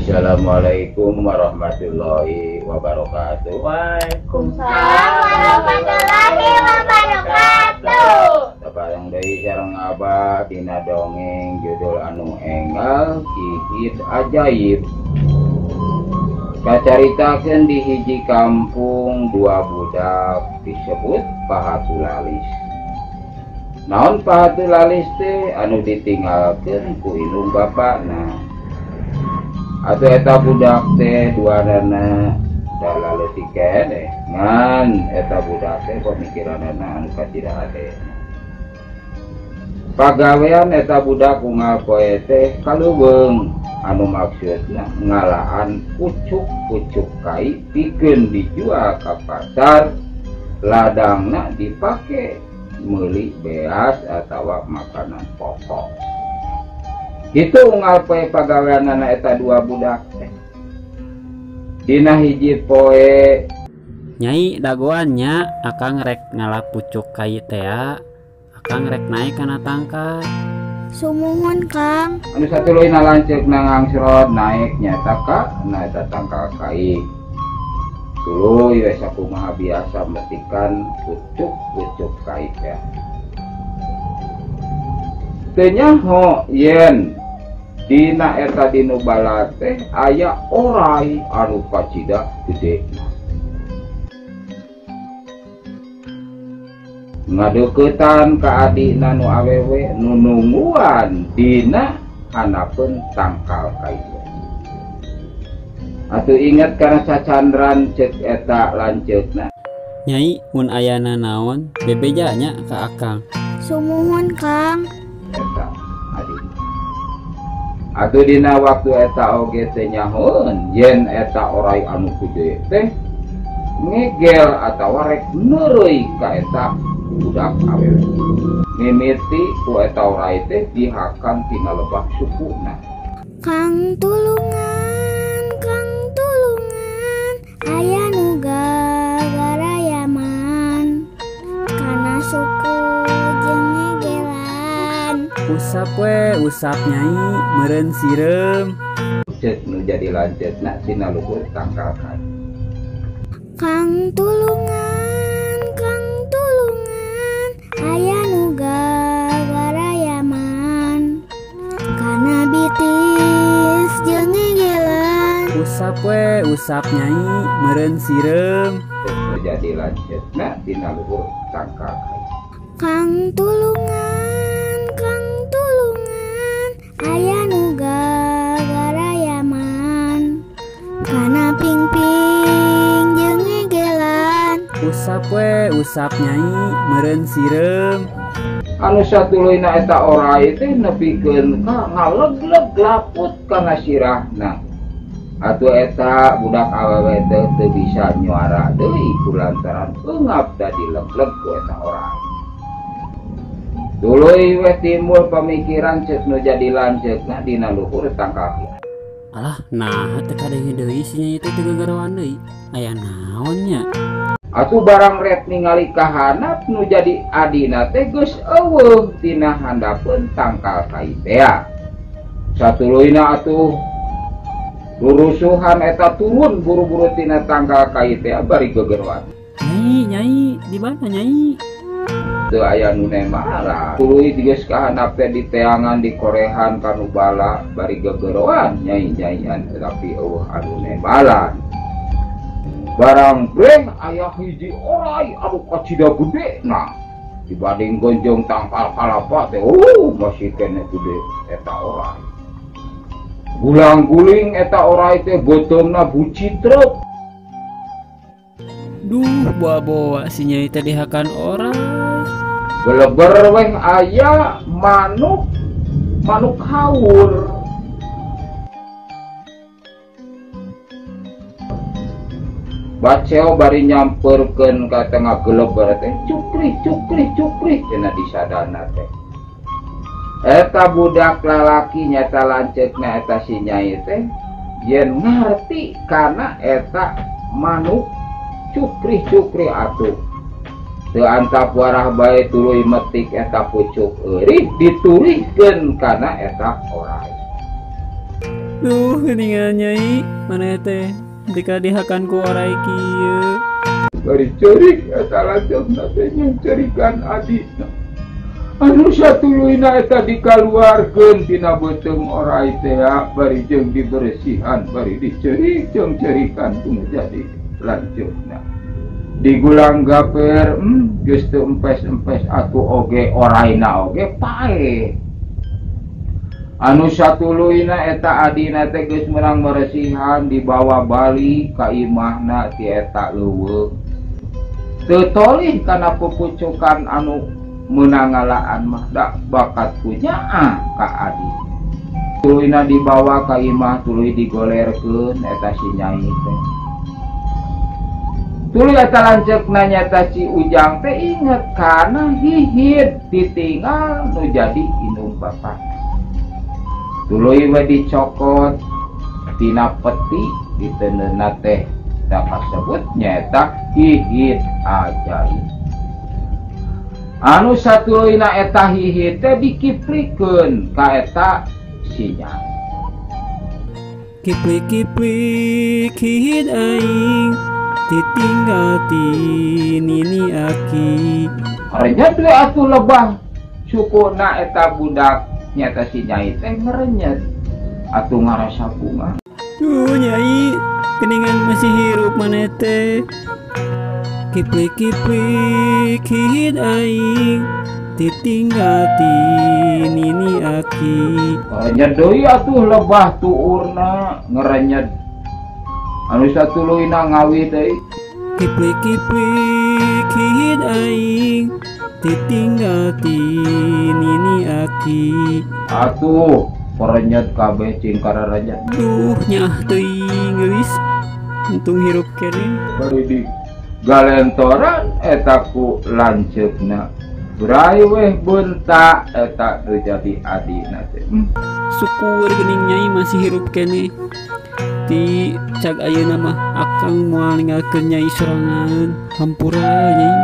Assalamualaikum warahmatullahi wabarakatuh. Waalaikumsalam warahmatullahi wabarakatuh. Sabarang deui sareng abah dina dongeng judul anu enggal Kikit Ajaib. Kacaritakeun di hiji kampung dua budak disebut Pahatulalis. Naon Pahatulalis teh anu ditinggalkeun ku indung bapana. Atuh eta budak teh duanana da laleutik keneh ngan eta budak teh pamikiranana anu kacida hade. Pagawean eta budak unggal poe teh kaleuweung anu maksudna ngalaan pucuk-pucuk kai pikeun dijual ka pasar, ladangna dipake meuli beas atawa makanan pokok. Kitu unggal poe pagaweanana eta dua budak teh. Dina hiji poe Nyai dagoan nya akang rek ngala pucuk kai tea, akang rek naik kana tangkal. Sumuhun Kang. Anu satuluyna lanceuk ngangsrot naik nyata ka na eta tangkal kai. Tuluy we sakumaha biasa metikan pucuk-pucuk kai teh. Teu nyaho yen dina eta dinu bala teh aya orai anu kacida gede. Ngadeuketan ka adina nu awewe nu nungguan dina handapeun tangkal kai. Atuh inget kana sacandran ceuk eta lanceukna. Nyai mun ayana naon bebeja nya ka akang. Sumuhun Kang. Eta adi. Atuh dina waktu eta oge teh nyahoeun yen eta orai anu gede teh ngegel atawa rek neureuy ka eta budak awewe. Mimiti ku eta orai teh dihakan tina lebak sukuna. Kang tulungan, Kang tulungan, aya nu gagarayaman kana suku jeung ngegelan. Usap we, usap nyai, meureun sireum. Ceuk nu jadi lanceukna tina luhur tangkal kai. Kang tulungan, Kang tulungan, aya nu gagarayaman kana bitis jeung ngegelan. Usap we, usap nyai, meureun sireum. Ceuk nu jadi lanceukna tina luhur tangkal kai. Kang tulungan, Kang tulungan, aya nu gagarayaman kana pingping jeung ngegelan. Usap we, usap nyai, meureun sireum. Anu satuluyna eta orai teh nepikeun ka ngalegleg laput kana sirahna. Atuh eta budak awewe teh teu bisa nyuara deui kulantaran eungap da dilegleg ku eta orai. Tuluy we timbul pamikiran ceuk nu jadi lanceukna dina luhur tangkal. Alah, nah teu kadenge deui si nyai teh teu gagaroan deui. Aya naon nya? Atuh barang rek ningali ka handap nu jadi adina teh geus eueuh tina handapeun tangkal kai tea. Satuluyna atuh rurusuhan eta turun buru-buru tina tangkal kai tea bari gegeroan. Nyai, nyai, di mana nyai? Teu aya nu nemala. Tuluy geus ka handap teh diteangan dikorehan ka nu bala bari gegeroan nyai-nyaian tapi eueuh anu nembalan. Barang breh aya hiji orai anu kacida gede nah dibanding gonjong tangkal kalapa teh masih keneh gede eta orai. Gulang-guling eta orai teh beuteungna bucitreup. Duh, boa-boa si nyai teh dihakan orai. Beleber weh aya manuk manuk haur. Baceo bari nyamperkeun ka tengah geleber teh cukrih cukrih cukrih cenah disadana teh. Eta budak lalaki nyata lanceukna eta si nyai teh yen ngarti kana eta manuk cukrih cukrih atuh. Teu antap warah bae tuluy metik eta pucuk eurih diturihkeun kana eta orai. Duh geuningan Nyai maneh teh dika dihakan ku orai kieu. Bari ceurik eta lanceukna teh nyeuncerikan adina. Anu satuluyna eta dikaluarkeun tina beuteung orai teh bari jeung diberesihan bari diceurik jeung ceurikan nu jadi lanceukna. Digulang gaper geus teu empes-empes atuh oge oraina oge paeh. Anu satuluyna eta adina teh geus meunang meresihan dibawa balik ka imahna ti eta leuweung. Teu tolih kana pupucukan anu meunang ngalaan mah da bakat kunyaah ka adi. Tuluyna dibawa ka imah tuluy digolerkeun eta si Nyai teh. Tuluy eta lanceukna nyata si Ujang teh inget kana hihid ditinggal nu jadi indung bapak. Tuluy we dicokot tina peti diteundeunna teh da kasebut nyaeta hihid ajaib. Anu satuluyna eta hihid teh dikiplikeun ka eta si Nyai. Kiplik-kiplik hihid aing ditinggal ti nini aki. Renyet we atuh lebah sukuna eta budak nyata si Nyai teh ngerenyet atuh ngarasa bunga. Duh Nyai geningan masih hirup maneh teh. Kiplik-kiplik hihid aing ditinggal ti nini aki. Renyet deui atuh lebah tuurna ngerenyet. Anu satuluyna ngawi deui. Kiplik-kiplik hihid aing ditinggal ti nini aki. Atuh perenyet kabeh cing kararenyet. Duh nyah teuing geulis untung hirup keneh. Bari di galentoran eta ku lanceukna. Brai weh bentak eta nu jadi adina teh. Syukur geuning Nyai masih hirup keneh. Ti cag ayeuna mah akang moal ninggalkeun Nyai sorangan. Hampura Nyai.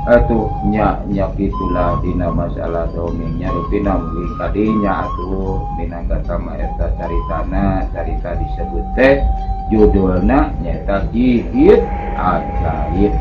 Atuh nya nya kitulah dina masalah dongengnya rupina mungkin kadinya atuh minangka sama eta caritana carita disebut teh judulna nyaeta Hihid Ajaib.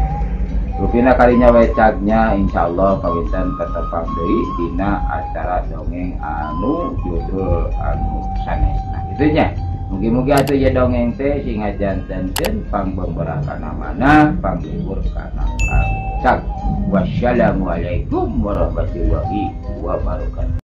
Rupina kalinya we cagnya insyaallah kawitan tetepang deui dina acara dongeng anu judul anu sanesna kitu nya. Mugi-mugi atuh ye dongeng teh sing ngajantenkeun pangbeberah kana mana panglibur kana kacag. Wassalamualaikum warahmatullahi wabarakatuh.